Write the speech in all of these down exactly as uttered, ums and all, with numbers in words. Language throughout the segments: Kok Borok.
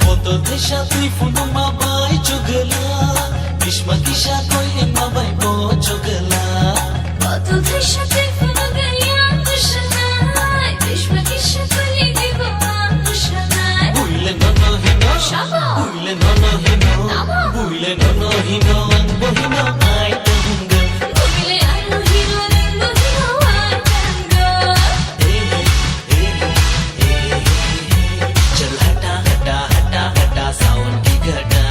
Boto tesa twi phunukma bai chugwla, bishma kisa koi wngma bai bo chugwla. Boto tesa twi phunukma yang bwswknai, bishma kisa koi wngma bo ang bwswknai. Buile nono hino, buile nono hino, buile nono hino, ang bo hino, ai tonggo. Buile ano hino, nang bo hino, ai tonggo. Chal hata, hata, hata, hata, sound ki ghata.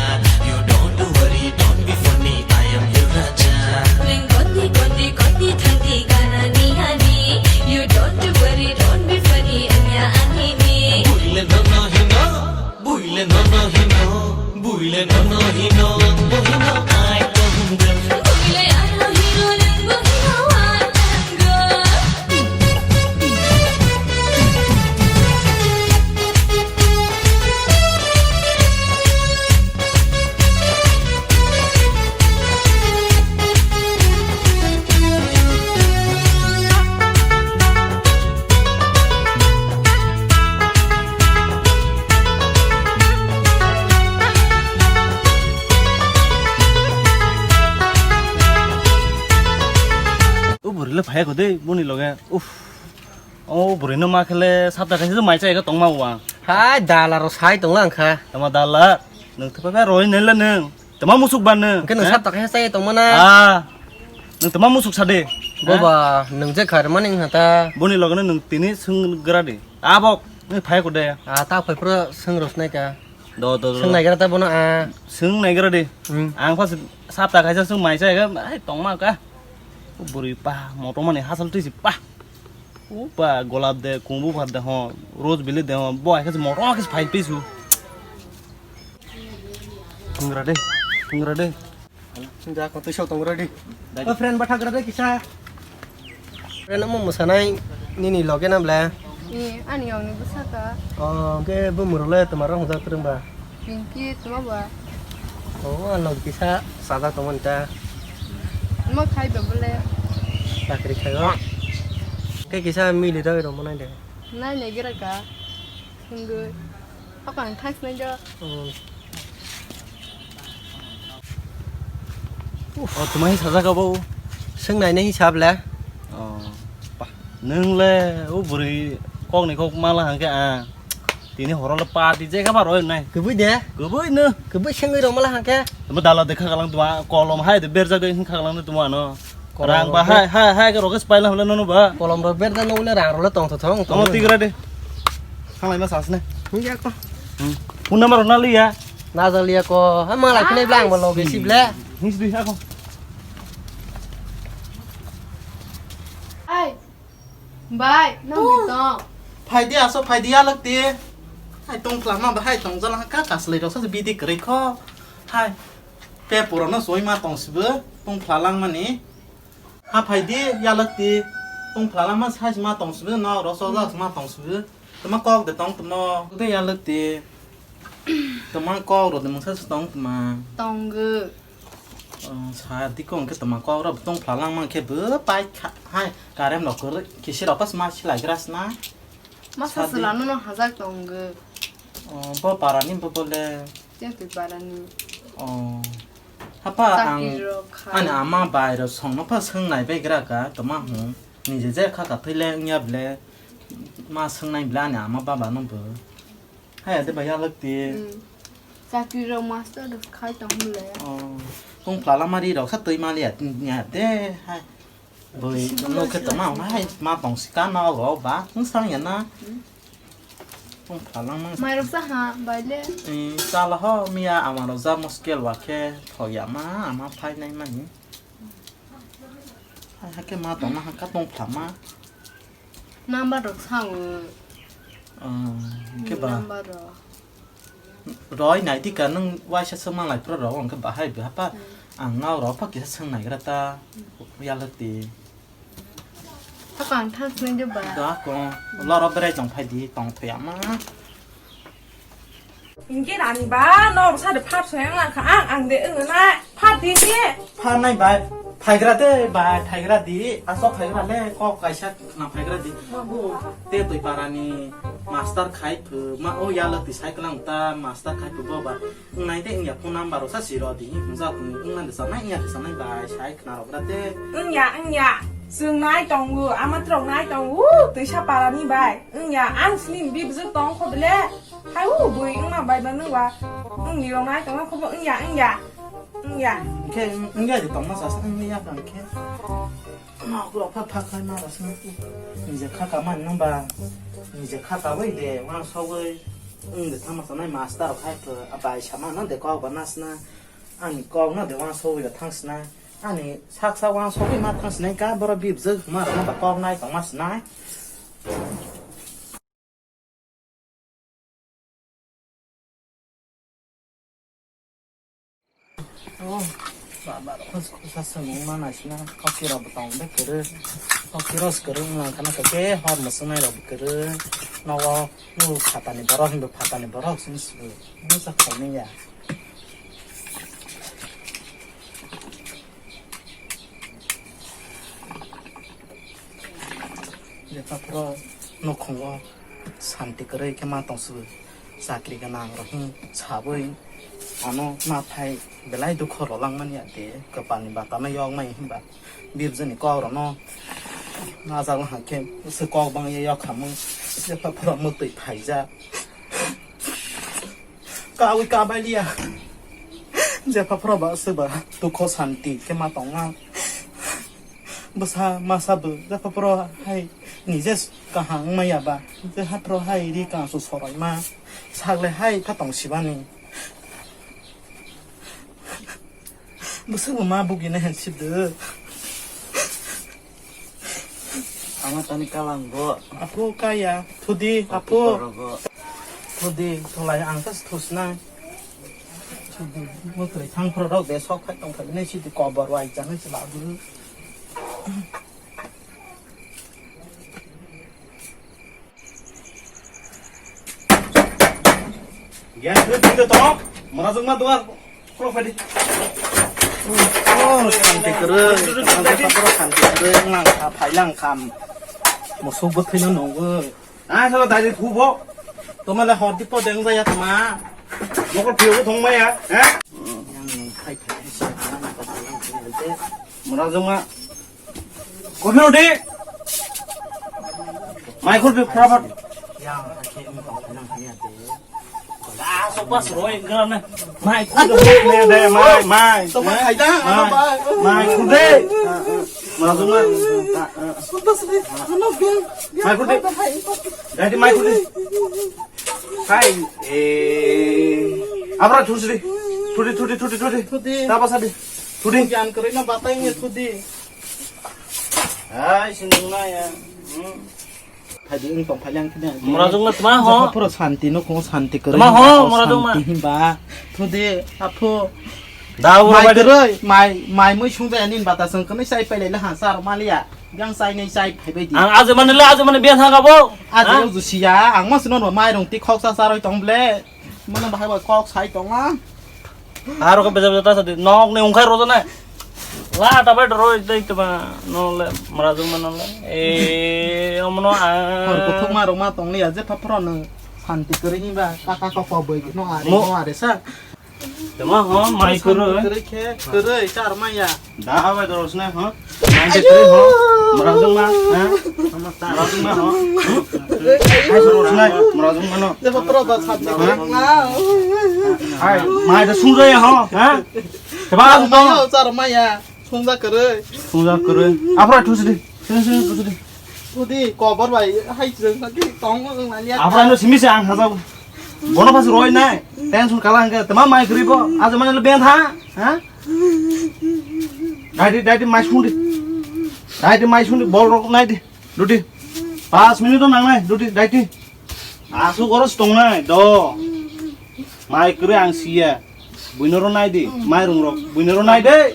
You don't worry, don't be funny, I am your raja. Nang kondi, kondi, kondi thangdi gana ni hani. You don't worry, don't be funny, anya anini. Buile nono hino, buile nono hino, buile nono hino, ang bo hino, ai tonggo. Buile ano hino, nang bo hino, ai tonggo. O bwrwi le phai kho de boni loge. Uff. O bwrwi no ma khele sapta kaisa mai chai ka tongma wang. Hai dala ro sai tong lang kha. Tama dala. Nung thapa ba roi nela nung. Tama musuk ban nung. Ke nung sapta kaisa chai tongma na. Ah. Nung tama musuk sade. Boba nung je khar maning hata. Boni loge nung tini sung gra de. Abok nung phai kho de. Ah ta phai pro sung ros nai ka. Do do do. Sung nai gra ta bono ah. Sung nai gra de. Hmm. Ang pas sapta kaisa sung mai chai ka. Ai tongma ka. O bwrwi pa moto mani hasal twi si pa. Upa golap de, kumbu phat de ho, rose bili de ho, bo hai khe moto khe phai pisu. Hungra de, hungra de. Hungra ko twi sok tongra di. O friend bathagra de kisa. Friend mo musanai nini loge nam le. E, ani yong ni bwsaka. O, ke bo murule tomaro hujak treng ba. Pinky tuma ba. O, ano kisa sajak tongmani ta. Mo khai ba bole. Chakri khayo. Ke kisa mili roi rw manai de. Nai nai gira ka. Sungui. Hakang thang sinai jo. O, tuma hi sajak abo. Sung nai nai hisab le. O, pa. Nung le o bwrwi kok ni kok mala hangke a. Tini horo le party je kha ba roi nai. Kubui de? Kubui no. Kubui sengwi rok mala hangke. Tamo dala de khagalang tuma kolom hai de berjak de khagalang de tuma no. Kolom rang ba rok hai hai hai ke rok spy la hole nono ba. Kolom rok berjak no le rang rok le tong tho thong. Tamo tigra de. Khanglai ma sas ne. Hung ya ko. Hmm. Phone number na liya. Na ja liya ko. Ha mala kine blang ba loge sib le. Hing sidi ha ko. Ai. Bai, nang di tong. Phaidi aso, phaidi alak di. Hai tong khlama ba hai tong jala ka kaslai rok sa bidi kwrwi kho. Hai. Pe pura no soi ma tong sibo, tong phlalang mani. Ha phaidi yalak di. Tong phlalang ma sai ma tong sibo, no ro so ma tong sibo. Tama kok de tong tamo. De yalak di. Tama kok ro de mungsa tong tama. Tonggo. Oh, sa dikong ke tama kok rok tong phlalang mang khe bo pai kha, hai, karem rok kwrwi kisi rok pas ma silai gras na. Masa sa di. Sila no no hajak tonggo. Oh, bo para ni bo bole. Tei twi para ni. Oh. Hapa ang, chakri rok khai. Ani ama bai rok song no pa sung nai bai gra ka tama hu. Nije je kha ka thai le nya ble. Ma sung nai ble ani ama baba no bo. Hai, ade bai alak ti. Hmm. Chakri rok master rok khai tong mole. Oh. Tong phlala mari rok sa twi mali ya, ya de, hai. Boi, no khe tong ma, hai, ma tong si ka no ro ba, tong sang ya na. Hmm. Tong phlala ma. Mai rok sa ha, bai le. Eh, sa la ho, miya ama rok ja muskel wa khe, thok ya ma, ama phai nai mani. Hai, ha khe ma tong na ha ka tong phla ma. Number rok sao. Ah, hwnkhe ba. Number rok. Roi nai di ka nwng waisa swngma lai phuru rok hwnkhe bahai bwha pa. Hmm. Ang nao rok pha kisa swng naigra ta. Hmm. Yalwk di. Hakang thang swng di ba. Da ko. Loro berai tong phai di tong thoi ama. Hingke rani ba, no sa de phar soyang lang kha, ang, ang de wng na, phar di ni. Phar nai bai, phaigra de bai, phaigra di, asok phaigra le, kok kaisa khna phaigra di. Te twi parani master khai phu, ma o yalo twi sai klang ta, master khai phu bo ba. Wng nai de wng ya phone number ro sa si ro di, wng ja wng, wng nai de sa nai, wng ya de sa nai bai, sai khna rok ra de. Wng ya, wng ya, chwng nai tongo, ama trok nai tongo, twi sa parani bai. Wng ya, ang sini bibjwk tong kho bele. Hai u bui wngma bai ba nung ba. Wng ni rong nai tong kho bo wng ya wng ya. Wng ya. Hingke wng ya di tong ma sa sa wng ya kang khe. Nok rok pha pha khai ma rasa. Nije kha ka man nung ba. Nije kha ka bai de wang so bai. Wng de thang ma sa nai master khai pho abai sa ma no de kok ba nas na. Ani kok no de wang so bai da thang sna. Ani sak sak wang so bai ma thang sna ka boro bibjwk ma ma ba kok nai tong ma sna. Oh, baba, khos khosa samung ma naisina, khokirok bo tong de kwrwi, khokirok kwrwi wnglang khana khe hor mwswknai rok bo kwrwi, nogo nw phatani borok hinba phatani borok sini swrwi, mungsa khainai ya. Jepha phoro nukhungo santi kwrwi khe ma tong swrwi, chakri gwnang rok hin sabwi ano ma phai belai dukho rwlangmani ya de, kwpalni batano yokmai hinba bibjwkni kok rokno najak wngkha khe se kok bangya yok khamwi jepha phoro mwtwi phaijak. Kawi kabai liya. Jepha phoro ba se ba dukho santi khe ma tongma. Bwsa masa bo jepha phoro hai nije kaham wngmaya ba. Jepha phoro hai ri kansu soroi ma. Sagle hai kha tong sibani. Bwswk bo ma bugina hen sibdo. Ama tani kalang bo. Apo kaya, thudi, apo. Korogo. Thudi, thulai ang tas thusnai. Thudi, mutri thang phoro rok de sok phai tong phai nai sidi kobor wai janai se labu. Gas rwdi tong, mora jwkma duar khulok phaidi. Oh, santi kwrwi, santi kwrwi, santi kwrwi, wnglang kha, phailang kha. Musuk bwthwino nungwi. Ah, salo dai thu bo. Toma le hor di po deng jaya toma. Nokol phiyo thong maya, ha? Yang phai phai se, mora jwkma. Kopi rodi. Mai khurdi phrabat. Mai khurdi. Mai, mai. Mai khurdi. Mai khurdi. Mai khurdi. Dadi mai khurdi. Kai, eh, abra thusri. Thudi, thudi, thudi, thudi. Thudi. Tapa sadi. Thudi. Jan kwrwino batai nge thudi. Hai, sindung na ya. Hmm. Phadi wng tong phailang kini. Mora jwkma tma ho. Jepha phoro santi no kung santi kwrwi. Tma ho, mora jwkma. Santi himba. Thudi, apho. Da, ura mai bai de. Kwrwi, mai, mai mui sung jaya nin bata sung kami sai pai lai la ha sar maliya. Yang sai nei sai phai bai di. Ang aje mane le, aje mane biya thang ka bo. Aje ha? Rok jusiya, ang mas non mai rong ti khok sa sa roi tong ble. Mane bahai bai kok sai tong a. Aro ko beja beja ta sa di. Nok ni ungkhai rojo nai. La ta bai roi dei tma. No le, mora jwkma no le. E, omno a. Hor kuthuk ma rok ma tong liya, jepha phoro no santi kwrwi himba. Kaka kok ko boi no are, mo- no are sa. Tama ho, mai kwrwi. Kwrwi khe, kwrwi, char maya. Da, abai dorosna ho. Mai de kwrwi ho. Mora jwkma, ha? Mora jwkma ho. Hai dorosna, mora jwkma no. Jepha phoro ba sat ni kwrwi. Hai, mai de sungjaya ho, ha? Tama ho. Char maya, sungja kwrwi. Sungja kwrwi. Aphra thusdi. Thusdi, thusdi. Thudi, kobor bai, hai jeng kaki tong ang nanya. Aphra no simi se ang hajaw. Bono pas roi nai. Tension kala hangke. Tama mai kwrwi bo. Aja mane lo ben tha. Ha? Daidi, daidi mai sungdi. Daidi mai sungdi. Bol rok nai di. Duti. Pas minute nang nai. Duti, daidi. Asu goros tong nai. Do. Mai kwrwi ang siya. Buino ro nai di. Mai rung rok. Buino ro nai de.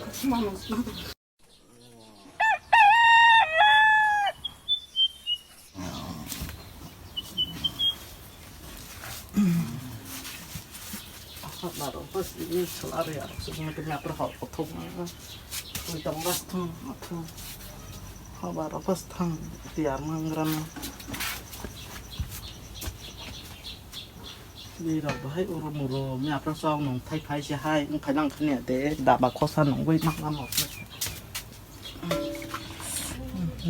Baro pas ini selari ya, sini kena perhal kothok. Kuli tong bas thang, thang. Baro pas thang, tiar manggrana. Ni rok bahai uro muro, mi apra sa nong thai thai se hai, nong phai lang thani ade, daba khosa nong bai mang lang.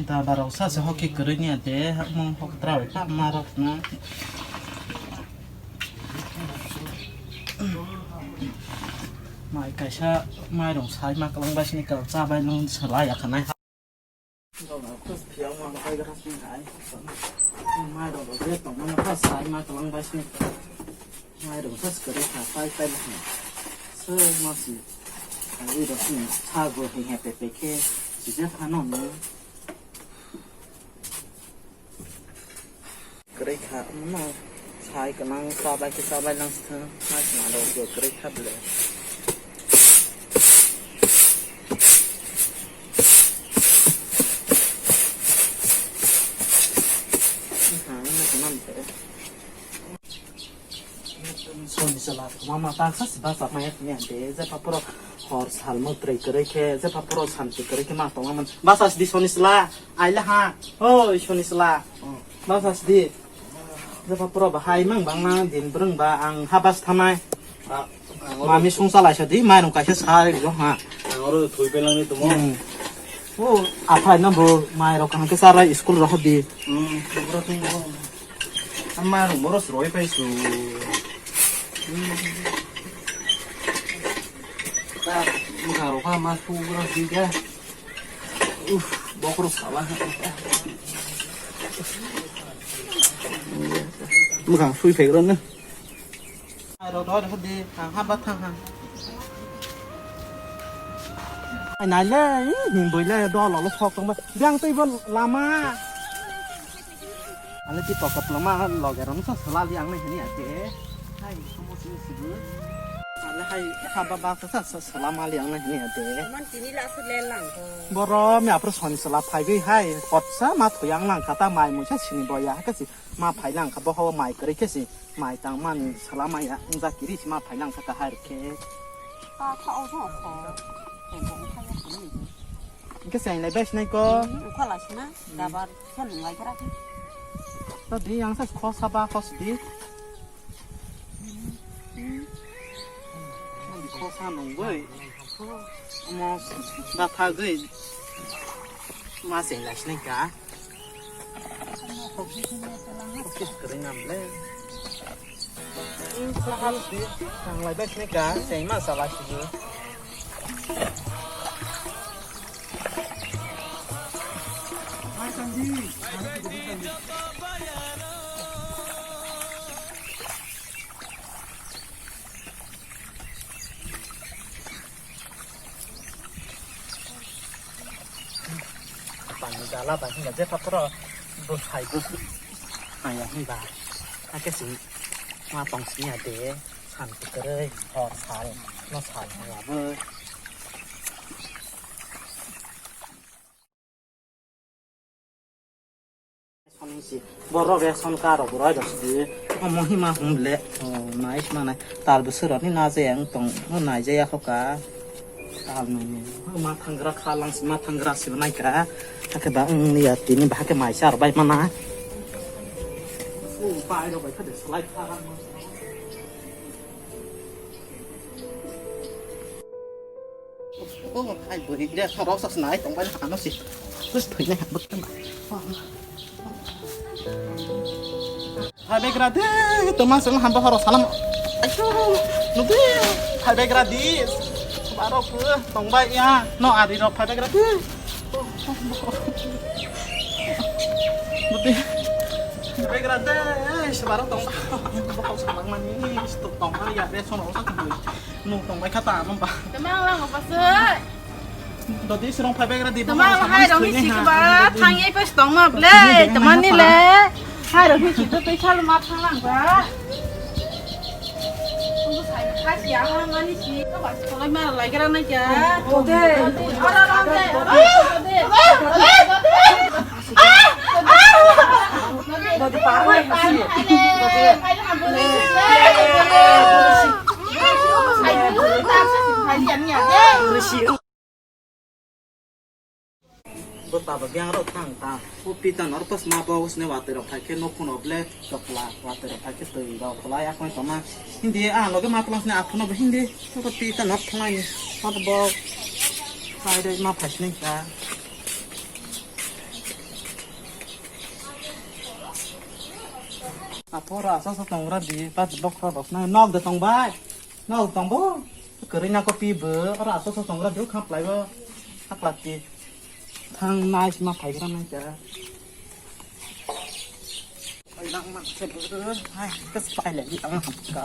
Da barok sa se hoki kwrwi ni ate, hakmung hok dra bai kha ma rok na. Mai kaisa mairung sai ma kwlwng bai sini kwlwng cha bai nung swlai ya khanai. Mairung rok je tongmani kha sai ma kwlwng bai sini. Mairung sa swkari kha, pai pai ma hino. Sir ma si. Ai rok sini sago hing he pe pe khe sijak phano no. Kwrwi kha, no. Sai kwlwng, chabai khe chabai lang sithwng. Hai khna rok bo kwrwi kha bwle. Hai, no, no, no. Soni sala mama ta sa si basa maya ni ante, je papuro hor sal mo trei kwrwi khe, je papuro santi kwrwi khe ma tongma man. Basa sidi soni sala, aila ha. Oi soni sala. Basa sidi. Je papuro bahai mang bang na din brung ba ang ha bas thanai. Mami sung salai sa di, mai rung kaisa sa ri jo ha. Ang oro thoi pelang ni tumo. Hmm. O, aphai no bo mai rok kaham khe charai school rok di. Hmm, bro tung bo. Ama rung boros roi pai su. Bwkha rok ha ma su bro di ga. Uf, bokro sala. Bwkha sui phai rok no. Ai rok roi rok di, ang ha ba thang ha. Ai nai le, ih, ning boi le dol lo sok tong ba. Biang tei bo lama. Ale ti pokot lama loge rom sa sala li ang nai hini ate. Hai, somo si si bu. Ale hai ha ba ba sa sa sala ma li ang nai hini ate. Man tini la su le lang ko. Boro mi apro soni sala phai gwi hai. Pot sa ma thoi ang lang kata mai mo sa sini boya ha ka si. Ma phai lang kha bo ho mai kwrwi khe si. Mai tang mani sala maya wngja kiri si ma phai lang kha kahar khe. Pa tha o tha o kho. Tong tong tha ya kho ni. Hingke se lai bai sinai ko. Hmm, ukha lai sina. Hmm. Dabar khe nung lai khe ra khe. To di yang sa kho saba kho sidi. Hmm. Kho sa nung bai. Omo da tha gwi. Ma se lai sinai ka. Oke, kering am le. Hmm, sahal di. Nang lai bai sinai ka. Se ma sa lai sinai. Pani jala bai hinba je pathoro bwsai bwsai haya hinba. Hakhe se ma tong sini ya de san kwrwi hor sal no sal haya bo. Sonisi borok ration card rok bo roi rok sidi. Omo hima hum le. Oh, nais manai. Tal bwswk rok ni na jaya wng tong. Oh, nai jaya kho ka. Tal nai. Oh, ma thangra kha lang si ma thangra si nai ka. Hakhe ba wng ya tini ba hakhe mai sa rok bai mana. Oh, pai rok bai kha de slai kha. Oh, hai bwrwi de, rok sa nai tong bai ano si. Bus thoi nai bwkha ma. Hai begra de, toma sung hamba horo salam. Ayo, nubi. Hai begra di. Baro phu tong bai ya. No ari rok hai begra de. Nubi. Hai begra de, sebaro tong. Bokol salang mani, stok tong ya, de sono sa tu. Nuk tong bai kha ta mamba. Tamang lang apa se? Dodi sirong phai bai gra di. Tamang hai rong ni sikba thang ye pas tong ma ble. Tamang ni le. Hai rong ni sikba pe sal ma thang lang ba. Tunggu sai kha si ang lang mani si. Ka ba si kolai ma lai gra na kya? Ode. Ora ora ode. Ode. Ode. Ode. Ode. Bo tabok yang rok thang ta. O pita nor pas ma bo usne watwi rok phai khe nokhuno ble chokla watwi rok phai khe twi rok kwlai akoi tongma. Hindi a loge ma tlang sne aphano bo hindi. Bo pita nor thangnai ni. Ma bo phai dai ma phai sne ta. Aphora sa sa tongra di, pas bokra rok na nok de tong bai. Nok tong bo. Kwrwi na kopi bo, ora so so tongra do khap lai bo. Khap lati. Thang nai ma phai gra nai ta. Phai nang ma se bo. Hai, kas phai le di ang hap ka.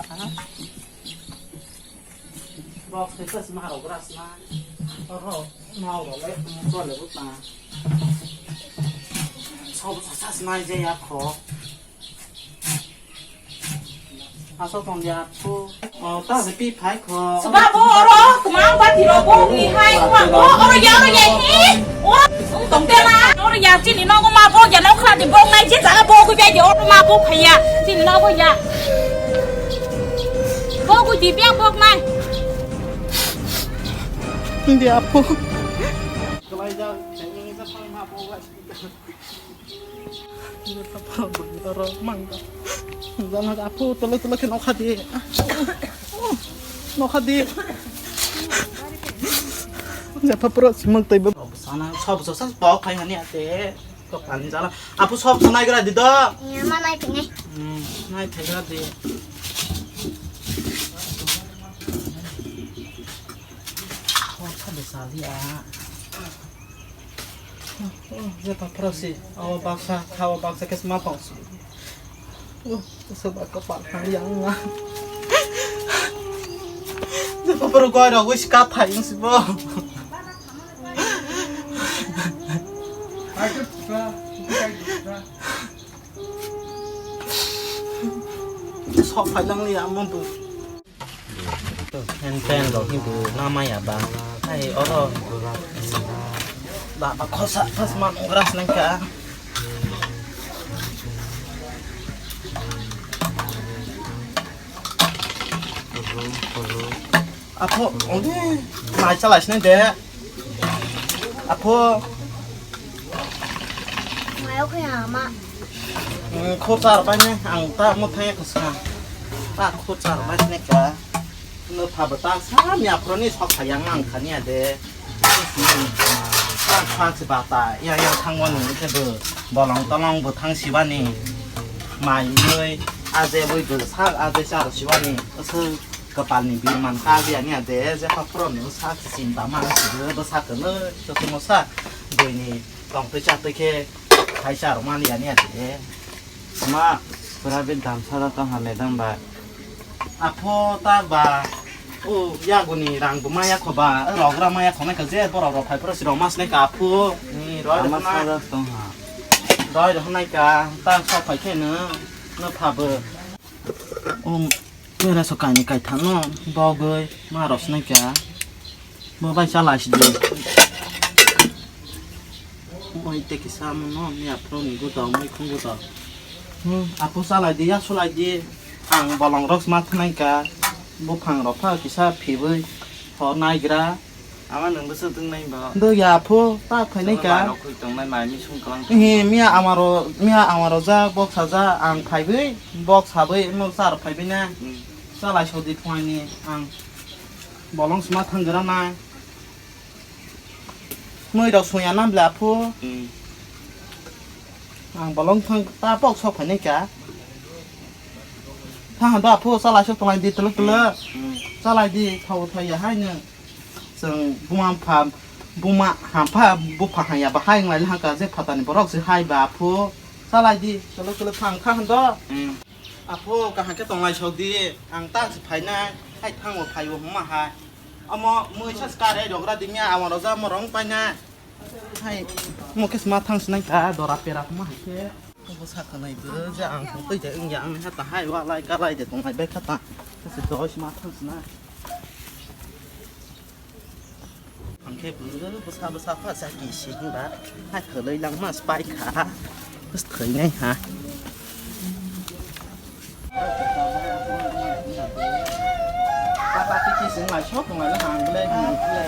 Bok se kas ma ro gra sna. Oro, ma ro le, mo le bu ta. Sob sa sa nai je ya kho. Asok tong dia tu. Oh, ta se pi phai kho. Soba bo oro, tuma ba tiro bo ni hai, tuma bo oro ya, oro ya hi. Oro tong te la, oro ya chini no ma bo ya no khla di bo nai je jaga bo ku be di oro ma bo phai ya. Chini no bo ya. Bo ku di bia bo nai. Dia po. Oro mangga. Jana apo tolo tolo khe nokha di. Nokha di. Jepha pura simang tei bo. Sana sob sosa bok khai hani ate. Kok ani jala. Apo sob sanai gra di do. Iya, ma nai phinai. Hmm, nai phinai di. Kok kha de sali a. Oh, je paphra si, aw baksa, kha o baksa kes ma tong si. Oh, se ba ka pa kha yang na. Je paphra goi ro wis ka tha yung si bo. Sok phai lang li amon tu. Hand pan rok ni bo nama ya ba. Hai oro. Ba ba khosa pas ma grass nang ka. Apo, ode, mai chalai sini de. Apo. Mayo kaya ma. Hmm, khorsa rok bai ne, ang ta mo thang ya kasa. Ta khorsa rok bai ne ka. No pha ba ta sa mi aphro ni sok sayang ang khani ade. Ta sa si ba ta, ya ya thang wani ke bo. Bolong tolong bo thang si bani. Mai noi, aje boi bo sa, aje char si bani. Asal. Kapalni birman kagwi ani ade, je haphurokni bwsa chinta ma sibw bwsa kwlwi, chwswk bwsa buini tongtwi chatwi khe hai charwk mani ani ade. Ma, pura be damsa da tong ha madam ba. Apho ta ba, o yaguni rang bo maya kho ba, rogra maya khonai kha je borok rok phai phuru si rok mas nai ka apho. Ni roi rok na. Roi rok nai ka, ta sok phai khe no, no pha bo. Um, pera so kani kaitham no bogwi ma rosnai kha. Bo bai chala sidi. Oi te kisa mo no mi aphro ni gudo, moi khung gudo. Hmm, apo chalai di, ya sulai di. Ang bolong rok ma thanai kha. Buphang rok pha kisa phibwi hor nai gra. Ama nwng bwswk tongnai bo? Do ya pho, ta phainai ka. Mai rok khui tongnai, mai misung kwlang. He, miya amaro, miya amaro ja, bok saja, ang phaiwi, bok sawi, no sar phaiwi na. Hmm. Chalai sodi phuaini, ang bolong sma thang gra na. Moi rok suya na bla pho. Hmm. Ang bolong thang ta bok sok phainai ka. Thang do pho, chalai sok tonglai di tolo tolo. Hmm. Chalai di, thau thai ya hai no. Chwng buma mpha, buma hampha, bupha hanya bahai wnglai hangka je phatani borok se hai ba aphu. Chalai di, chwlwk chwlwk thang kha hwndo. Hmm. Aphu, kaham khe tonglai sok di, ang ta se phainai, hai thango phaibo hwnma hai. Omo mui sa kare dogra di mia, amo roja mo rong painai. Hai, mo khe sma thang sinai ta, dora pera hwnma hai khe. Bo sa khanai bo, je ang twi de wngya, ang ha ta hai wa lai ka lai de tonglai bai kha ta. Se doi sma thang sinai. Ang khe bwsa bwsa pha sa kisi hwnba hai khwlwi langma spy kha. Bwsthwinai ha. Papa tiki Tongnai sok tongnai le hang le hang le.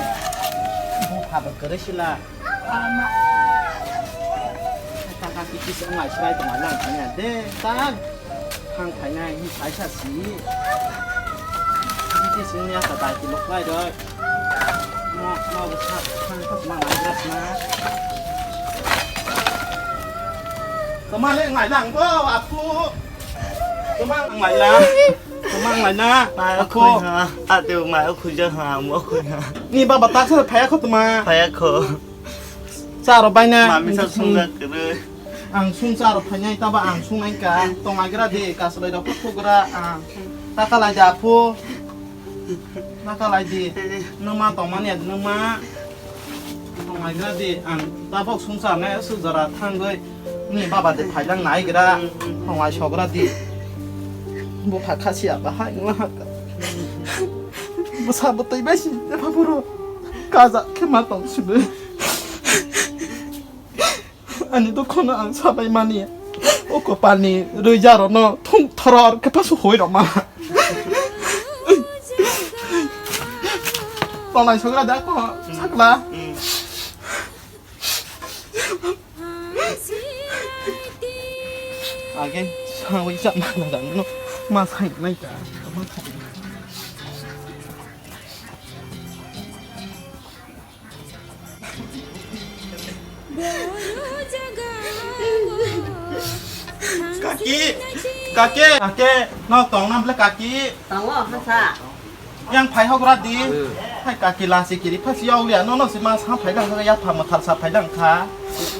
Bupha bo kwrwi sila. Kaka kiki se wngnai srai tongnai lang thangya de. Ta thang phainai hi phaisa si. Kiki se wngya ta dai ki lok lai doi. Ma ma bo sa thang kok ma nai gra sna. Kama le ngai lang bo aku. Kama ngai lang. Kama ngai na. Mai aku. Aku ha. Ate mai aku ja ha, mo aku ha. Ni baba ta sa phaya kho tuma. Phaya kho. Charo baina. Mami sa sungja kwrwi. Ang sung charo phainai taba ang sungnai ka. Tong agra de kaslai rok phugra ang. Taka lai da phu. Taka lai di. Numa tong mani numa. Tong agra de ang tabok sung char nai su jora thangoi. Ni baba de phailang nai gra. Tong ai sogra di. Bo pha khasi apa hai numa haka. Bo sa bo tei bai si. Apa buru. Kaza khe ma tong sibe. Ani dukhono ang sabai mani. O kopalni rwijarokno thung thoror khe pasu hoi rwma. Tongnai sogra da ko sakla. Age sawi sa mana dang no ma sai nai ta. Kaki, kaki, kaki, nok tong nam le kaki. Tongo, hasa. Yang phai hok rat di. Hmm. Hai kaki lasi kiri phasi yog liya, no no si ma sa phai dang kha, ya pha ma thar sa phai dang kha.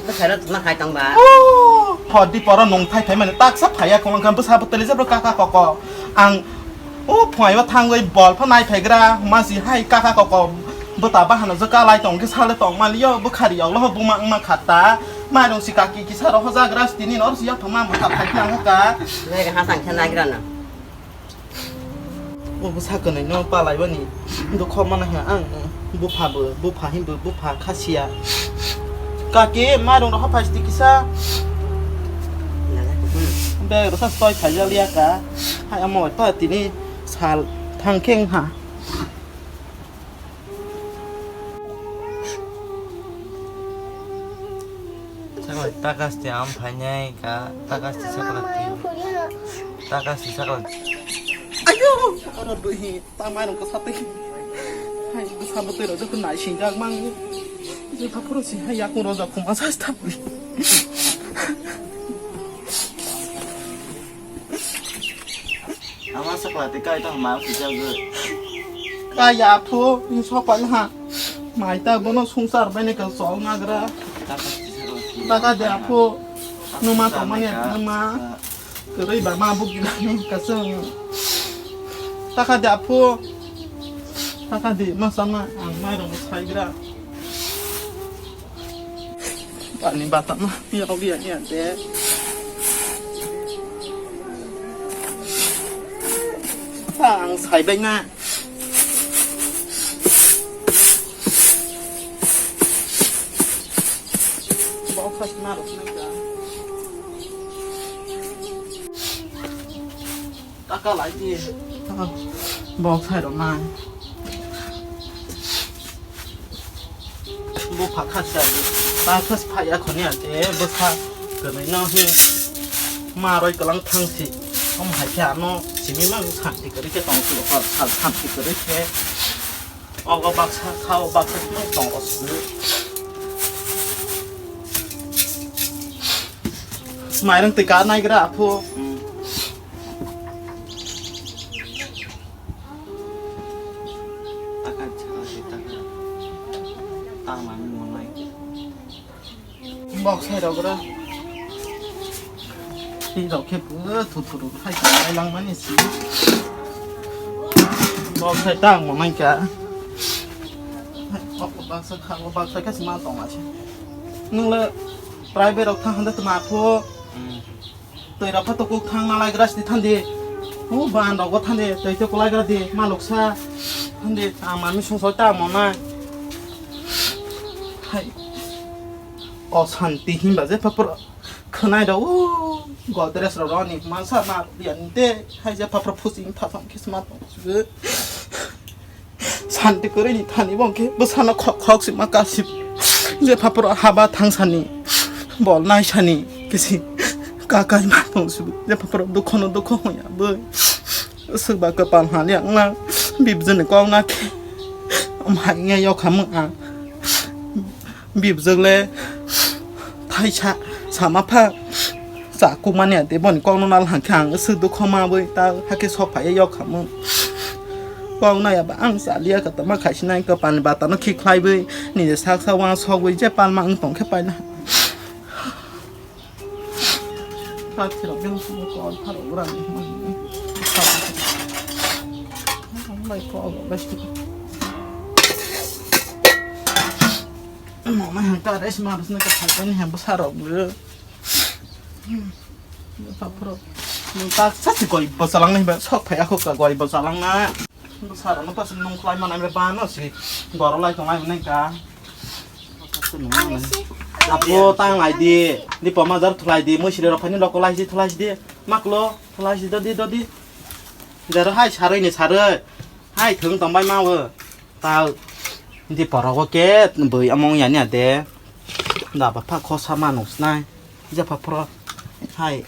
Bwsai rok tongma hai tong ba? Oh, hor di poro nung thai thai mani tak sa phai ya kong kha, bwsa bwtali jabra kaka koko. Ang O phungai o thangwi bol pha nai phaigra, masi hai kaka koko bwta bahano je kalai tong khe sale tong mali yo, bwkhari yoklo ho buma wngma kha ta. Mairung si kaki kisa rok hojagra, tini nor si yaphang ma bwta phai phang ka. Nai ha tang khe nagra na. O bwsa kwnwi no palai bani dukho mana ha ang, bupha bo, bupha hin bo, bupha khasia. Kaki mairung rok ha phai sti kisa. Bag rok sa stoi phai jaliya ka. Hai amo ta tini. Sal thang khe wngha. Sakla takasti am phainai ka, takasti sakla ti. Takasti sakla. Ayo, oro duhi, tamai rok sa tei. Hai, bwsa bwtwi rok joto nai singjak mang. Jotha phuru si hai yakung rojak khuma sa stap. Ama sakla te kai tong ma kisa ge. Kai ya phu, ni sok pai ha. Mai ta bono sungsar bai ne ka sol nagra. Taka de aphu. Numa tong mani numa. Kwrwi ba ma buk gila ni ka sung. Taka de aphu. Taka de ma sama ang mai rong sai gra. Ani bata ma ya obi ya ya de. Ang sai bai na. Bok sai na rok na ka. Taka lai di. Bok sai rok na. Bo pha kha sa. Ta kha phai ya khoni ate bo sa. Kwnwi no hi. Ma roi kwlang thang si. Om hai khe ano simi mang santi kwrwi khe tong si. Sal santi kwrwi khe. Ogo baksa khao baksa tong tong o si. Mairang twi ka nai gra aphu. Taka chara se taka. Tang mani manai. Bok sai rok gra. Tei rok khe pura thu thu rok hai tong lai lang mani si. Bok sai tang manai ka. Bok baksa kha, bok baksa khe sima tong ma se. Nung le private rok thang hande tma phu. Twi rok pha to kuk thang na lai gra si thandi. O ban rok bo thandi, twi to kulai gra di, maluk sa. Thandi, ang mami sung soi ta mo na. Hai. O santi himba je papur khwnai rok, o Godrej rok roni mansa ma ya ni de. Hai je papur phusing thasam khisma tong. Santi kwrwi ni thani bo khe bwsano khok khok si ma kasi. Je phapro haba thangsani, bol naisani kisi kakai ma tong si. Je phapro dukho no dukho hoya boi. Swkba kwpal hali ang na bibjani kok na khe. Amhai nge yok hamung ang. Bibjwk le thaisa sama pha cha kukmani ate boni kokno nal hangkhe ang swk dukho ma bwi ta hakhe sok phaiya yok hamung. Kok naya ba ang chaliya ka tama khaisi nai ka pani bata no khikhlai bwi nije sak sak wang sok bwi je palma ang tong khe paina. Pathirok yang sumo kol pharo urang ni hwnwi. Ang bai kol bai. Mama yang ka res ma bsna ka thai ni hem bwsarok bw. Paphro. Nung tak sa si goi bwsalang nai ba sok phai akhok ka goi bwsalang na. Bwsarok no pasu nung khlai manai ba no si goro lai tong lai nai ka. Apo tang lai di, di poma jar thulai di, mui sile rok phani loko lai di, thulai di, maklo, thulai di, dodi, dodi. Jaro hai saroi ni saroi, hai thung tong bai ma o, ta di porok o ke bui among yani ade, da ba pha khosa ma nung snai, ja pha phro, hai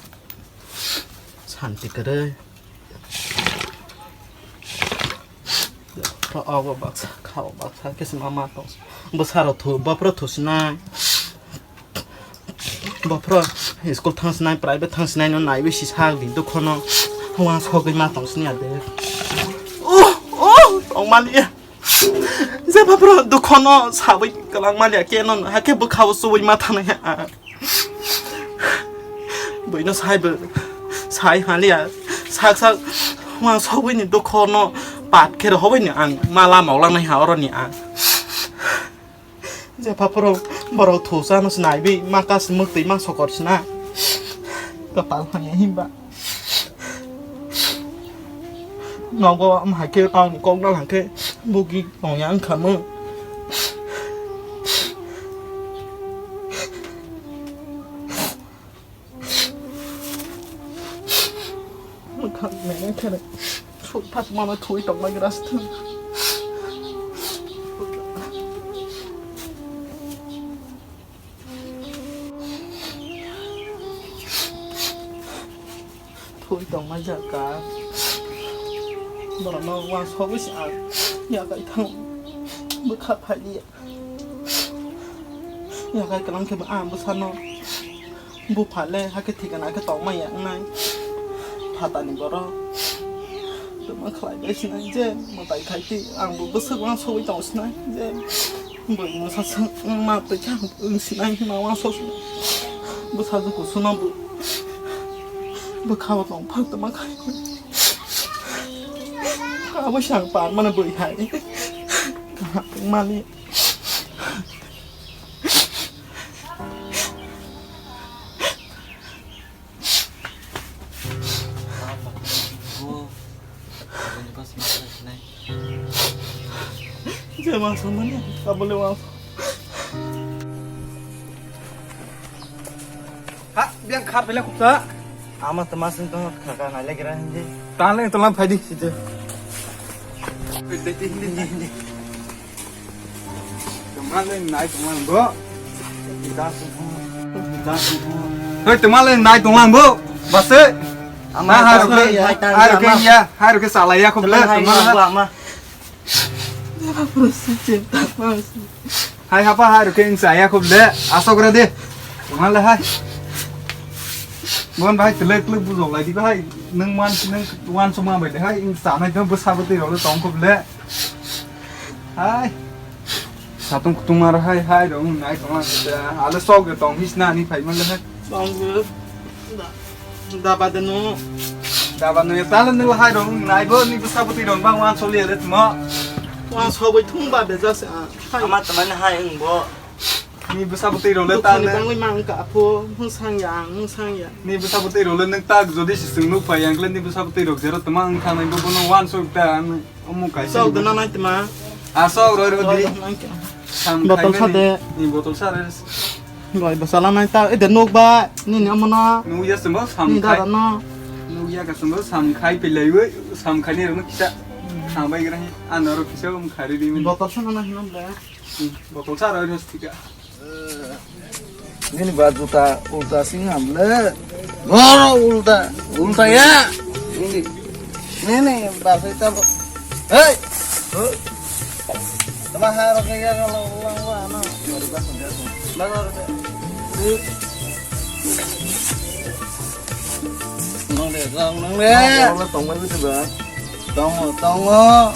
santi kwrwi. Obo baksa, kha o baksa, khe se ma ma tong. Bwsarok thu, bophro thusinai. Bophro school thangsinai, private thangsinai no naiwi si sak di dukhono. Wang sogwi ma tong sini ade. Oh, oh, tong mani. Je bophro dukhono sawi kalang mani keno, hakhe bwkhao suwi ma thanai. Buino saibo sai haliya, sak sak wang sogwini dukhono pat khe rohobwini ang mala maulanai ha oroni ang. Je paphoro borok thusa no sinaibi ma kas muktwi ma sokor sina. Kapal hanya himba. Nogo am hakhe tang kok dal hakhe bugi tongya ang khamu. Mwkhang mene khere suk thak mano thui tong lai gra sthang. Thui tong lai jaka. Borok no uansugwi se ang yakai thang bwkha phai liya. Yakai kwlang khe bo ang bwsano bupha le hakhe thikana khe tongma ya wngnai phatani borok. Tongma khlai bai sinai je mwtai khai twi ang bo bwswk uansugwi tong sinai je bwrwi mwsa swk wngma twi khe ang wng sinai hwnma uansuk sinai. Bwsajwk kusuno bo bwkha o tong phak tongma khai. Abo sang par mano bwrwi hai. Kaham mani. Je wangsa mani, tabole wangsa. Ha, biang khat bele kupsa. Ama temasing tong kaka nai legra hindi. Tang leng tolam phaidi sije. Hindi, hindi, hindi. Temaleng nai tonglang bo. Hei, temaleng nai tonglang bo. Base. Ama hai rok ke, hai rok ke ya, hai rok ke salai ya khub le, temal. Hai hapa hai rok ke ing saya khub le, asok re de. Temal le hai. Bon bai telek telek bujok lai di bai. Nung wan nung wan suma bai de hai ing sanai dong bwsa bwtwi rok le tong khub le. Hai. Satung kutung mar hai hai rong nai tong ang khe. Ale sok de tong his na ni phai man le hai. Tong de. Da ba de no. Da ba no ya tala ni hai rong nai bo ni bwsa bwtwi rong bang wan soli ale tmo. Wan so bai thung ba be ja se a. Ama tama ni hai ung bo. Ni bwsa bwtwi rok le ta. Dukhan ni bangwi mang ka pho, mung sang ya, mung sang ya. Ni bwsa bwtwi rok le nung ta jodi si sung nuk phai yang le ni bwsa bwtwi rok jero tama ang kha nai bo bono wan sok ta ang omo kaisa. Sok dana nai tama. A sok roi roi di. Sam botol khai sa de. Ni botol sa re. Roi bwsa la nai ta e de nuk ba ni ni omo na. Nu ya sumbo sam khai. Ni da da na. Nu ya ka sumbo sam khai pilai wi sam khai ni rok kisa. Khambai gra hi, ano ro kisa um khari di min. Botol sana na hinam le. Botol sa ro hostika. Nini ba juta ulta sing ham le. Goro ulta, ulta ya. Nini, nini ba sai ta. Hei. Tama ha ro ke ya lo ulang wa na. Ba ro ke. Nang de, nang, nang de. Nang de. Tongo, tongo, tongo.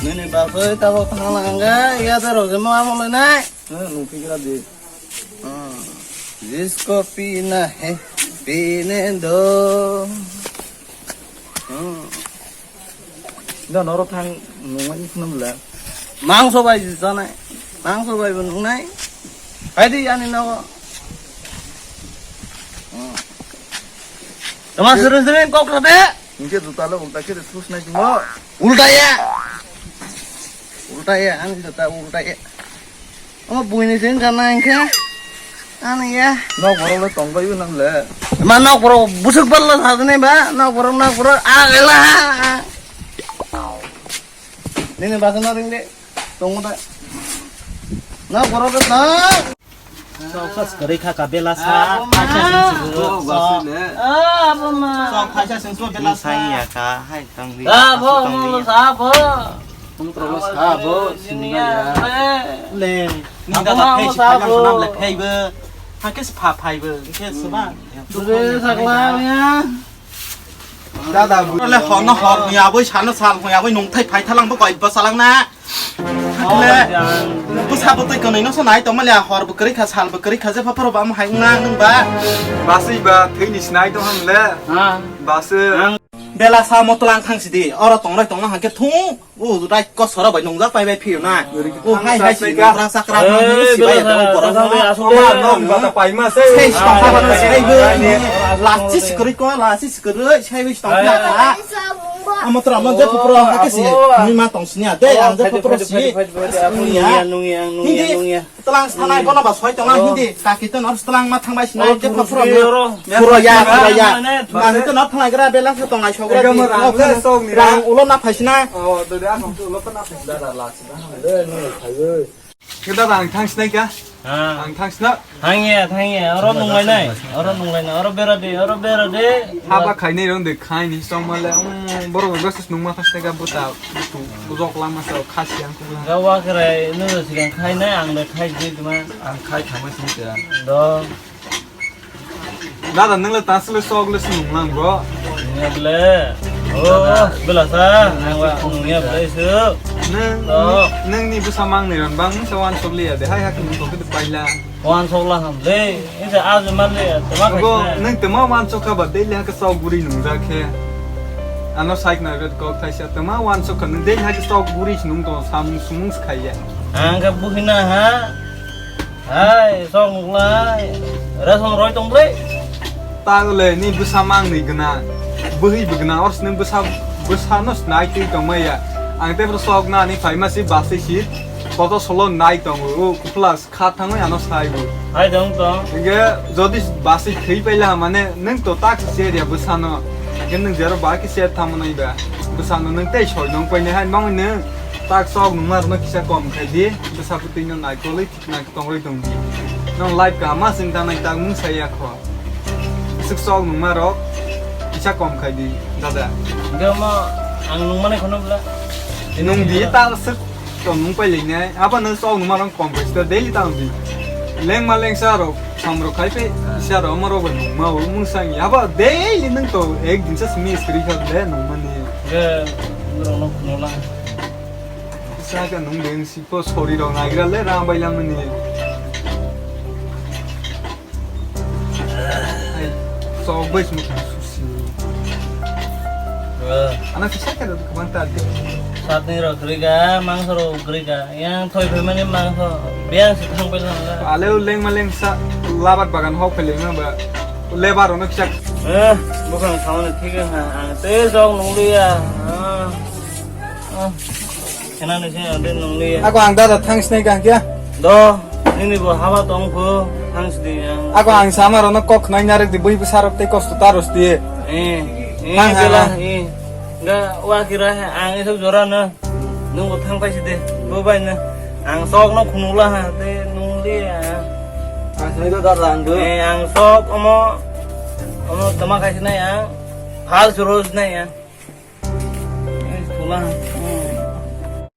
Nini ba sai ta bo thang lang ga. Ya da ro je ma mo le nai. Nung phi gra di. Jisko pina hai, pine do. Da noro thang nungmani khunam le. Mangso bai janai. Mangso bai bo nungnai. Hai di ani nogo. Tama seren seren kok kade. Nungke juta lo ulta khe sus nai mo. Ulta ya. Ulta ya, ani juta ulta ya. Omo buini se wngkha na hwnkhe. Ani ya. Nok borok le tongbai nang le. Ma nok borok busuk balla sa dine ba, nok borok, nok borok, a ela. Nini basa na ring de. Tongo da. Nok borok de na. Sok sos kwrwi kha ka bela sa, phaisa sing sugo. Sok phaisa sing sugo bela sa. Sai ya ka, hai tang di. Abo mo sa bo. Tong tro sa bo, sini ya. Le, ni da da phai si phai nang nam le phai bo. Ha ke pha phai bo, ke suba. Dure sakla ya. Dada, le hono hor ni aboi sano sal hoi aboi nungthai phai thalang bo koi ba salang na. Le, bwsa bwtwi kwnwi no so nai tongma le hor bwkrwi kha sal bwkrwi kha je phaparo ba mo hai wngna nung ba. Baswi ba thwi ni sinai tong ham le. Ha. Baswi. Bela sa mo tlang thang sidi oro tongroi tongma hangke thung. O, rai kosoro bai nungjak pai bai phiyo na. O, hai, hai, si, sakra, sakra, eh, si bai, bela, borok, sakra, no, asuk, no, bata pai ma se. Sei, sakra, bata, sei, bai, lachi sikwrwi ko, lachi sikwrwi, sei, bai, tong, hai, pha, pha. Amo tra, amo je, pupro, ha, ke si, abo, ni ma tong sini, ade, oh, ang je, phaidi, pupro, phaidi, si, phaidi, phaidi, phaidi, abo, nung ya, nung ya, nung ya, hindi, nung ya. Tlang sanai bono ba soi tong ang hindi kaki to nor tlang ma thang bai sinai je pha phura oro. Phura ya, phura ya. Mane to nor thangai gra bela sa tong ai sogra. Ega mo rang le sok ni rang ulo na phai sinai. Oh, do de ang ulo na phai sinai. Dada la sinai. Le no phai oi. Ke dada ang thang sinai ka? Ha. Ang thang sinai. Thang ya, thang ya. Oro nung lai nai. Oro nung lai nai. Oro bera de, oro bera de. Haba khai nei rong de khai ni song ma le. Borok bai gosas nung ma khas tega buta. Butu, bujok lama sa khasi ang kukla. Ga wa krai, no sigang khai nai, ang le khai di duma. Ang khai thangma sini tera. Do. Dada, nung le tasle sok le sung lang bo. Nge ble. Oh, bela sa, nang wa, nge ble su. Nung, nung ni bwsa mang ni ron bang, sa wan sok le ya de. Hai hak ni sok de paila. Wan sok la ham le. Ini sa azu man le ya. Tama bo, khai nung tama wan sok ka ba, daily hak sok guri nung ja khe. Ano saik na red kok thaisa tama wan sok ka nung daily hak sok guri nung to samung sumung khai ya. Ang ka buhina ha. Hai, sok nukla. Resong roi tong ble. Tang le ni bwsa mang ni gna. Bwhi bwgna ors nung bwsa, bwsa no snai twi tong maya. Ang te bro sok na ni phai ma si basi si. Koto solo nai tong o, plus. Kha thangwi ano sai bo. Hai dong tong. Hingke jodi basi thwi paila mane nwng to tak se ria bwsano. Hingke nwng jero ba ki se tamo nai ba. Bwsano nwng tei soi nong paine hai mangwi nwng tak sok nungma rwno kisa kom khai di. Bwsa bwtwi no nai kolwi thik nai tong rwi tong di. Nwng life kaham ma sing tanai tak mung sai ya kho. Swk sok nungma rok kisa kom khai di dada. Hingke mo ang nungmani khono bla. Nung di ta swk. Tong nung pai leng nai, abo nung sok nung ma rong kom pai sta daily tang di. Leng ma leng sa rok, sam rok khai pe, sa rok ma rok ba nung ma o mung sang ya ba daily nung to ek din sa simi istri kha de nung ma ni. Ge, nung rok no khno la. Sa ka nung deng si po sori rok nai gra le rang bai lang ma ni. Sok bai sumuk susi. Eh. Ana kisa kaya tu kaman tadi. Satni rok kwrwi ka, mangso rok kwrwi ka. Yang thoi phai mani mangso, biyang si thang pai lang ka. Ale u leng ma leng sa labat bagan hok phai leng ba. Lebar ono kisa. Eh, bukan kawan thik ha. Ang te sok nung liya. Ah. Ah. Kena ni sini ada nung liya. Ako ang dada thanks nai ka kya? Do, nini bo haba tong pho, thanks di yang. Ako ang sama rono kok nai narek di bui besarok te kos tu taros di. Eh, eh, Thanks, bela, ah. Eh. Ga wa kira ang isok jora na. Nung bo thang paisi de. Bo bai na. Ang sok no khunula ha de nung le. Ang sini do dada ang do. Eh, ang sok omo. Omo tama kaisi nai ang. Hal suros nai ang. Eh, thula.